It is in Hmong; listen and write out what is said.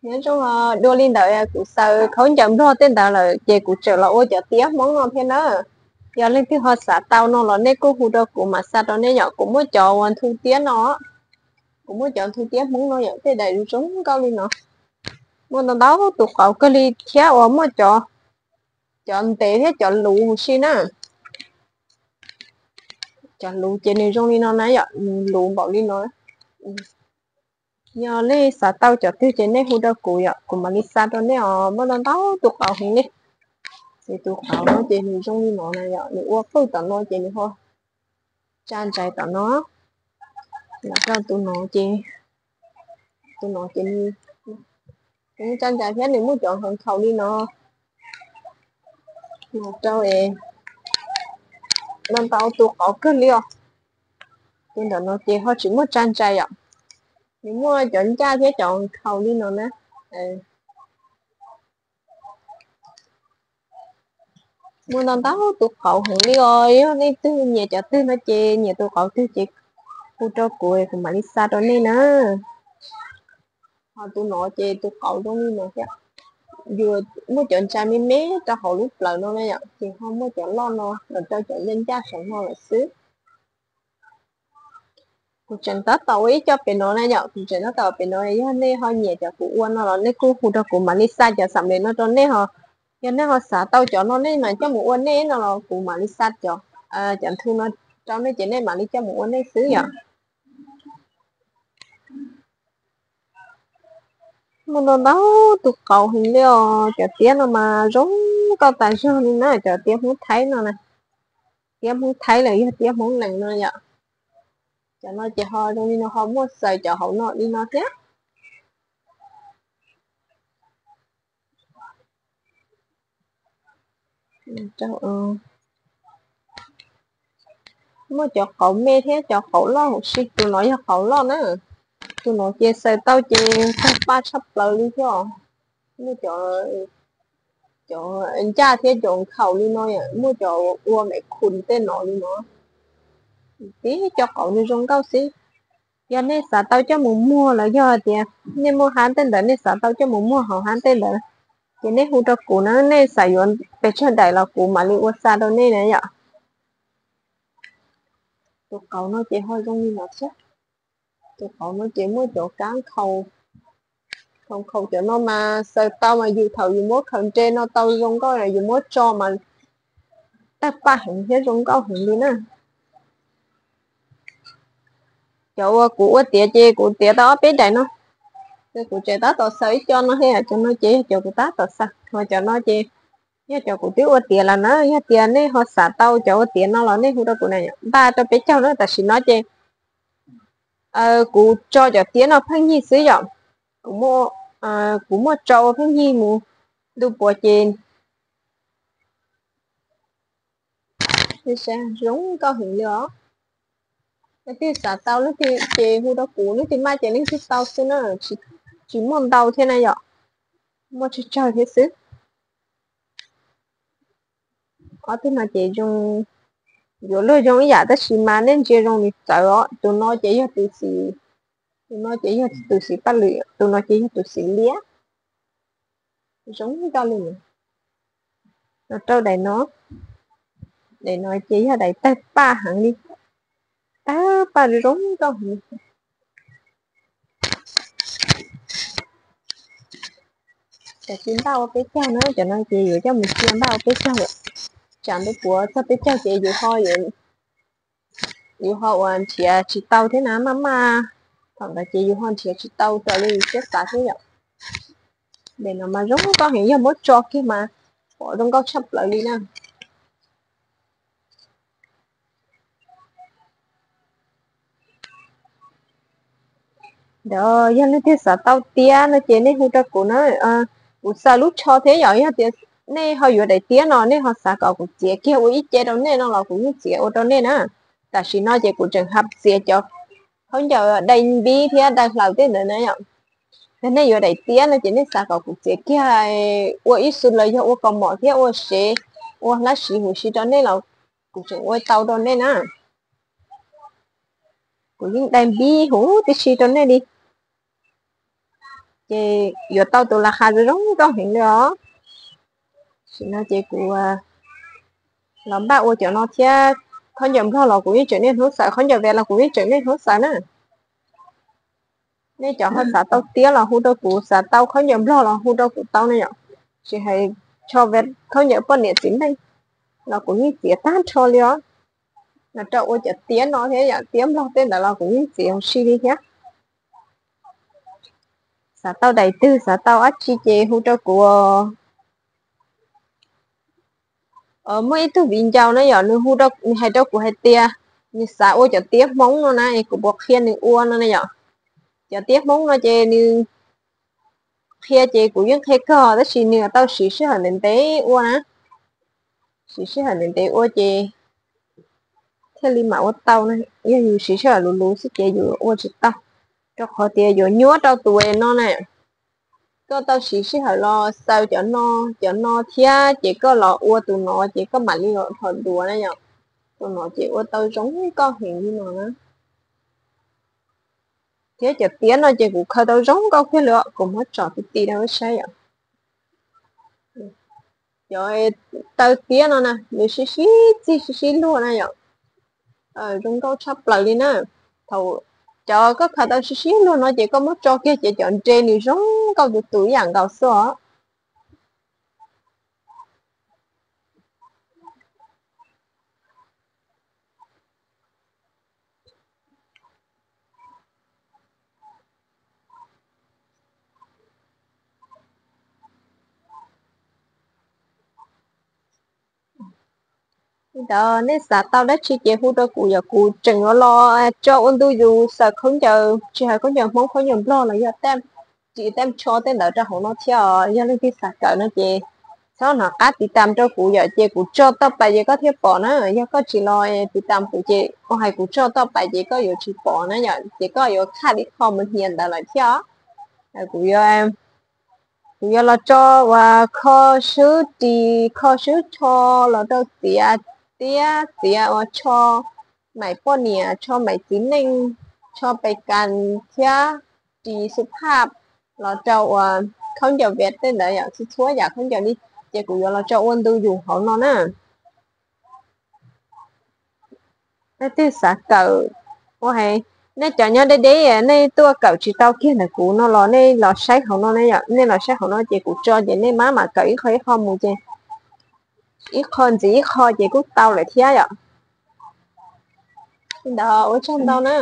Nyob zoo, dua li ntawd kuv xaws khaub ncaws nplog tej ntawd lawm ces kuv tseem los ua cov tiab Hmoob no thiab na. Yog leej twg ho xav tau no los nej kuj hu rau kuv mam xa rau nej yom. Kuv muaj cov uas nthu tiab no, kuv muaj cov nthu tiab Hmoob no yom, tej daim zoo nkauj li no. Muaj ntau ntau tus qauv kawg li thiab uas muaj cov, cov ntev thiab cov luv huv si na. Cov luv ces nws zoo li no na yom, nws luv npaum li no. Yog nej xav tau cov twg ces nej hu rau kuv yom, kuv mam li xa rau nej os. Muaj ntau ntau tus qauv heev li. Ces tus qauv no ces nws zoo li no na yom, nws ua qwj tom no ces nws ho tsa ntsais tom no. Los rau tus no ces, tus no ces nws tsa ntsais thiab nws muaj cov nkhaus nkhaus li no. Los rau es, ntau ntau tus qauv kawg li os. Tus ntawm no ces ho tsis muaj tsa ntsais yom, nws muaj cov ncaj thiab cov nkhaus li no na. Muaj ntau ntau tus qauv heev li os. Yog nej twg nyiam cov twg no ces nyiam tus qauv twg ces hu rau kuv, kuv mam li xa rau nej na. Ho tus no ces tus qauv zoo li no thiab, yus muaj cov ntsa me me rau hauv lub plawv no na yom, ces ho muaj cov loj no los rau cov ncaj ncaj saum no lawm xwb. Kuv tseem tab tom ua ib co pem no na yom, kuv tseem tab tom pem no, yog nej ho nyiam cov kuv ua no los nej kuj hu rau kuv mam li xa cov xam pem no rau nej ho. Yog nej ho xav tau cov no nej mas coj mus ua nej no los kuv mam li xa cov, cov nthu no rau nej ces nej mam li coj mus ua nej xwb yom. Muaj ntau ntau tus qauv heev li os. Cov tiab no mas zoo nkauj tas zog li na, cov tiab Hmoob Thaib no na. Tiab Hmoob Thaib los yog tiab Hmoob Lees no yom. Cov no ces ho zoo li no ho muaj xaws cov hauv no li no thiab. Muaj cov qauv me thiab cov qauv loj huv si. Tus no yog qauv loj na. Tus no ces xaws tau ces tawg paj tshaj plaws li thiab. Muaj cov, cov ncaj thiab cov nkhaus li no, muaj cov ua me khum tej no li no. Tib co qauv nws zoo nkauj xwb. Yog nej xav tau coj mus muag los yog tias nej muaj hab tej ntawd nej xav tau coj mus muag hauv hab tej ntawd, ces nej hu rau kuv na, nej xav yuav pes tsawg daim los kuv mam li ua xa rau nej na yom. Tus qauv no ces ho zoo li no thiab. Tus qauv no ces muaj cov kab nkhaus, nkhaus cov no mas xaws tau mas yus thaum yus muab khaws nre no tau zoo nkauj, yus muab tso mas tawg paj heev thiab zoo nkauj heev li na. Cov uas kuv ua tiav ces kuv tiav tau ob peb daim no, ces kuv tseem tab tom xaws ib co no thiab. Cov no ces yog cov kuv tab tom xaws, ho cov no ces yog cov kuv twb ua tiav lawm na. Yog tias nej ho xav tau cov ua tiav no los nej hu rau kuv na, npaj rau peb caug na. Tam sim no ces kuv tso cov tiab no pheej yig xwb yom. Kuv muaj, kuv muaj tso ua pheej yig mus ntu puav ces zoo nkauj heev li os. Leej twg xav tau leej twg ces hu rau kuv, leej twg maj ces leej twg tau xwb na, tsis muaj ntau thiab na yom, muaj tsawg tsawg thiab xwb. Ob tug no ces zoo, yuav luag zoo ib yam tab sis mas nej ntsia zoo li txawv os. Tus no ces yog tus xim, tus no ces yog tus xim paj lwm, tus no ces yog tus xim liab. Zoo nkauj li. Los rau daim no, daim no ces yog daim tawg paj heev li, tawg paj zoo nkauj heev li. Cov tsis npaj ua peb caug na, cov no ces yuav coj mus cia npaj ua peb caug lawm. Tsam ntu puav txog peb caug ces yus ho, yus ho uas nrhiav tsis tau thiab na, maj maj, thaum ntawd ces yus ho nrhiav tsis tau raws li yus siab xav thiab yom. Daim no mas zoo nkauj heev, yog muab tso kiag mas pom zoo nkauj tshaj plaws li na. Ntawd yog leej twg xav tau tiab no ces nej hu rau kuv na. Kuv xaws lub tsho thiab yom, yog tias nej ho yuav daim tiab no nej ho xav kom kuv txiav kiag ua ib ce rau nej no los kuv yeej txiav ua rau nej na. Tam sim no ces kuv tseem hab txiav cov khaub ncaws dai npib thiab dai hlaws tej ntawd na yom. Yog nej yuav daim tiab no ces nej xav kom kuv txiav kiag ua ib xu los yog ua kaus mom thiab ua sev, ua hlab siv huv si rau nej los kuv tseem ua tau rau nej na. Kuv yeej dai npib huv tib si rau nej li. ces yuav tau tus las khas zoo zoo nkauj heev li os. Sim no ces kuv los npaj ua cov no thiab. Khaub ncaws Nplog los kuv yeej tseem niaj hnub xaws, khaub ncaws Vias los kuv yeej tseem niaj hnub xaws na. Nej cov ho xav tau tiab los hu rau kuv, xav tau khaub ncaws Nplog los hu rau kuv tau na yom. Tsis hais tsho Vias, khaub ncaws poj niam txiv neej los kuv yeej txiav tag nrho li os. Los rau ua cov tiab no thiab yom, tiab Nplog tej ntawd los kuv yeej txiav ua si li thiab. Xav tau daim twg, xav tau dab tsi ces hu rau kuv. Muaj ib tug viv ncaus na yom, nws hu, nws hais rau kuv hais tias nws xav ua cov tiab Hmoob no na, es kuv puas qhia nws ua no na yom. Cov tiab Hmoob no ces nws qhia ces kuv yeej qhia kawg, tab sis nws tau siv sij hawm ntev ntev ua na. Siv sij hawm ntev ntev ua ces thiaj li mam ua tau na. Yog yus siv sij hawm luv luv xwb ces yus ua tsis tau, rau qhov tias yuav nyuaj rau tus no na. Koj tau siv sij hawm los xaws cov no, cov no thiab ces koj los ua tus no ces koj mam li los dhos duav na yom. Tus no ces ua tau zoo nkauj heev li no na. Thiab cov tiab no ces kuv khaws tau zoo nkauj kiag li, kuv muab tsom ti ti rau saib yom. Cov taw tiab no na, nws sib sib txig sib sib luag na yom. Zoo nkauj tshaj plaws li na. Thaum cov koj khaws tau sib sib luag no ces koj muab tso kiag ces cov nre nws zoo nkauj tus tus ib yam nkaus xwb os. Li ntawd nej xav tau dab tsi ces hu rau kuv, yog kuv tseem yuav los tso ua ntu yus xaws khaub ncaws, tsis hais khaub ncaws Hmoob khaub ncaws Nplog los yog ris tam tsho tej ntawd rau hauv no thiab os. Yog leej twg xav kawm no ces txhob hnov qab tiv tam rau kuv yom, ces kuv tso toj pais ces koj thiaj pom na. Yog koj tsis los tiv tam kuv ces ua hais kuv tso toj pais ces koj yuav tsis pom na yom, ces koj yuav khaj ib qho mus hnia ntawd lawm thiab os. Kuv yuav los tso uas kho swb ris, kho swb tsho, los rau txiav tiab, txiav uas tsho maim poj niam, tsho maim txiv neej, tsho pes kas thiab ris xu phaj los rau uas khaub ncaws Vias tej ntawd yom, txhua txhua yam khaub ncaws li, ces kuv yuav los tso ua ntu yus hauv no na. Nej twg xav kawm, ua hais nej cov nyob deb deb nej tuaj kawm tsis tau kiag ntawm kuv no los nej los saib hauv no ne yom, nej los saib hauv no ces kuv tso ces nej maj mam kawm ib qho ib qho mus ces ib qho ntxiv ib qho ces kuj tau lawm thiab yom. Li ntawd ua tsaug ntau na.